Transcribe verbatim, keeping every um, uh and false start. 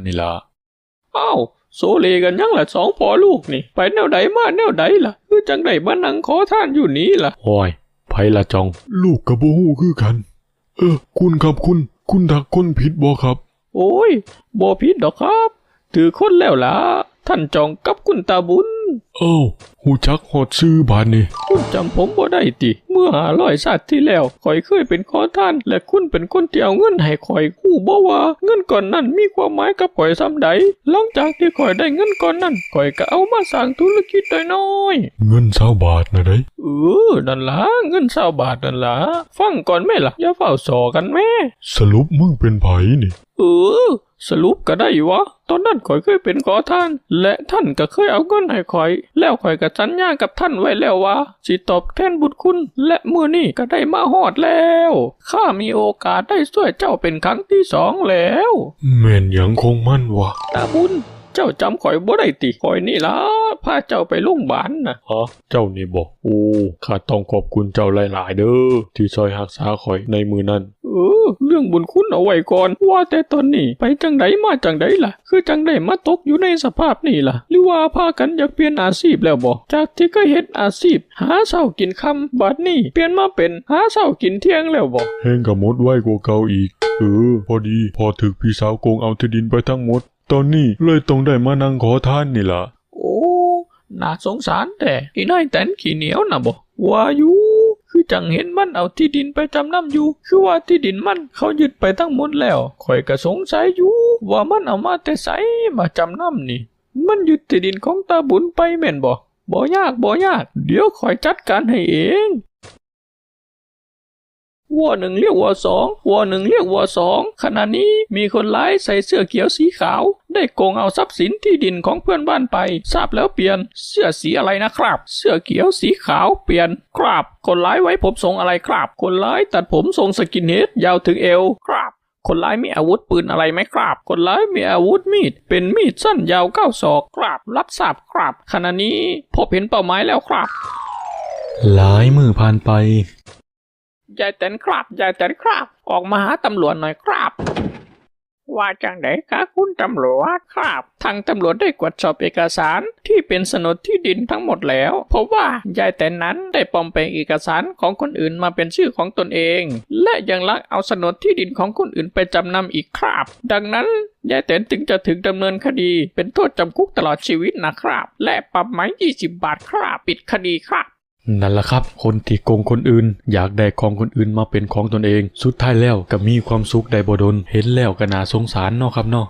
นี่ละ อ้าว โซเลกันหยังล่ะสองพ่อลูกนี่ ไปแนวใดมาแนวใดล่ะ คือจั่งได้มานั่งขอทานอยู่นี่ล่ะ โอ้ย ไผล่ะจอง ลูกก็บ่ฮู้คือกัน เออ คุณครับคุณ คุณทักคนผิดบ่ครับ โอ้ย บ่ผิดดอกครับ ถืกคนแล้วล่ะ ท่านจองกับคุณตาบุญ อ้าว ฮู้จักฮอดชื่อบาดนี้ คุณจำผมบ่ได้ติ เมื่อห้าร้อยชาติที่แล้ว ข้อยเคยเป็นขอทาน และคุณเป็นคนที่เอาเงินให้ข้อย ฮู้บ่ว่าเงินก้อนนั้นมีความหมายกับข้อยส่ำใด หลังจากที่ข้อยได้เงินก้อนนั้น ข้อยก็เอามาสร้างธุรกิจน้อยๆ เงินซาวบาทนะเด้ เออ นั่นล่ะ เงินซาวบาทนั่นล่ะ ฟังก่อนแม่ล่ะ อย่าฟ้าวซ้อกันแม่ สรุปมึงเป็นไผนี่ เออ สรุปก็ได้วะ ตอนนั้นข้อยเคยเป็นขอทาน และท่านก็เคยเอาเงินให้ข้อย แล้วข้อยก็สัญญากับท่านไว้แล้วว่า สิตอบแทนบุญคุณ และมื้อนี้ก็ได้มาฮอดแล้ว ข้ามีโอกาสได้ช่วยเจ้าเป็นครั้งที่สองแล้ว แม่นหยังของมันวะ ตาบุญ เจ้าจำข้อยบ่ได้ติ ข้อยนี่ล่ะ พาเจ้าไปโรงบาลน่ะ ฮะ เจ้านี่บ่ โอ้ ข้าต้องขอบคุณเจ้าหลายๆ เด้อ ที่ช่วยรักษาข้อยในมื้อนั้น เออ เรื่องบุญคุณเอาไว้ก่อน ว่าแต่ตอนนี้ไปจั่งใดมาจั่งใดล่ะ คือจั่งได้มาตกอยู่ในสภาพนี้ล่ะ หรือว่าพากันอยากเปลี่ยนอาชีพแล้วบ่ จากที่เคยเฮ็ดอาชีพหาเช้ากินค่ำ บัดนี้เปลี่ยนมาเป็นหาเช้ากินเที่ยงแล้วบ่ แฮงก็หมดไวกว่าเก่าอีก เออ พอดีพ่อถูกพี่สาวโกงเอาที่ดินไปทั้งหมด ตอนนี้เลยต้องได้มานั่งขอทานนี่ล่ะ โอ้ น่าสงสารแท้ อีนายแตนขี้เหนียวน่ะบ่ ว่าอยู่ คือจั่งเห็นมันเอาที่ดินไปจำนำอยู่ คือว่าที่ดินมันเขายึดไปทั้งหมดแล้ว ข้อยก็สงสัยอยู่ ว่ามันเอามาแต่ไสมาจำนำนี่ มันยึดที่ดินของตาบุญไปแม่นบ่ บ่ยาก บ่ยาก เดี๋ยวข้อยจัดการให้เอง วอหนึ่งเรียกวอสอง วอหนึ่งเรียกวอสอง ขณะนี้มีคนร้ายใส่เสื้อเขียวสีขาว ได้โกงเอาทรัพย์สินที่ดินของเพื่อนบ้านไป ทราบแล้วเปลี่ยน เสื้อสีอะไรนะครับ เสื้อเขียวสีขาวเปลี่ยนครับ คนร้ายไว้ผมทรงอะไรครับ คนร้ายตัดผมทรงสกินเฮดยาวถึงเอวครับ คนร้ายมีอาวุธปืนอะไรไหมครับ คนร้ายมีอาวุธมีด เป็นมีดสั้นยาวเก้าศอกครับ รับทราบครับ ขณะนี้พบเห็นเป้าหมายแล้วครับ หลายมื้อผ่านไป ยายแตนครับ ยายแตนครับ ออกมาหาตำรวจหน่อยครับ ว่าจั่งใดคะคุณตำรวจครับ ทางตำรวจได้กวดสอบเอกสารที่เป็นโฉนดที่ดินทั้งหมดแล้ว พบว่ายายแตนนั้นได้ปลอมแปลงเอกสารของคนอื่นมาเป็นชื่อของตนเอง และยังลักเอาโฉนดที่ดินของคนอื่นไปจำนำอีกครับ ดังนั้นยายแตนจึงจะถูกดำเนินคดีเป็นโทษจำคุกตลอดชีวิตนะครับ และปรับไหม ยี่สิบบาทครับ ปิดคดีครับ นั่นล่ะครับ คนที่โกงคนอื่น อยากได้ของคนอื่นมาเป็นของตนเอง สุดท้ายแล้วก็มีความสุขได้บ่ดน เห็นแล้วก็น่าสงสารเนาะครับเนาะ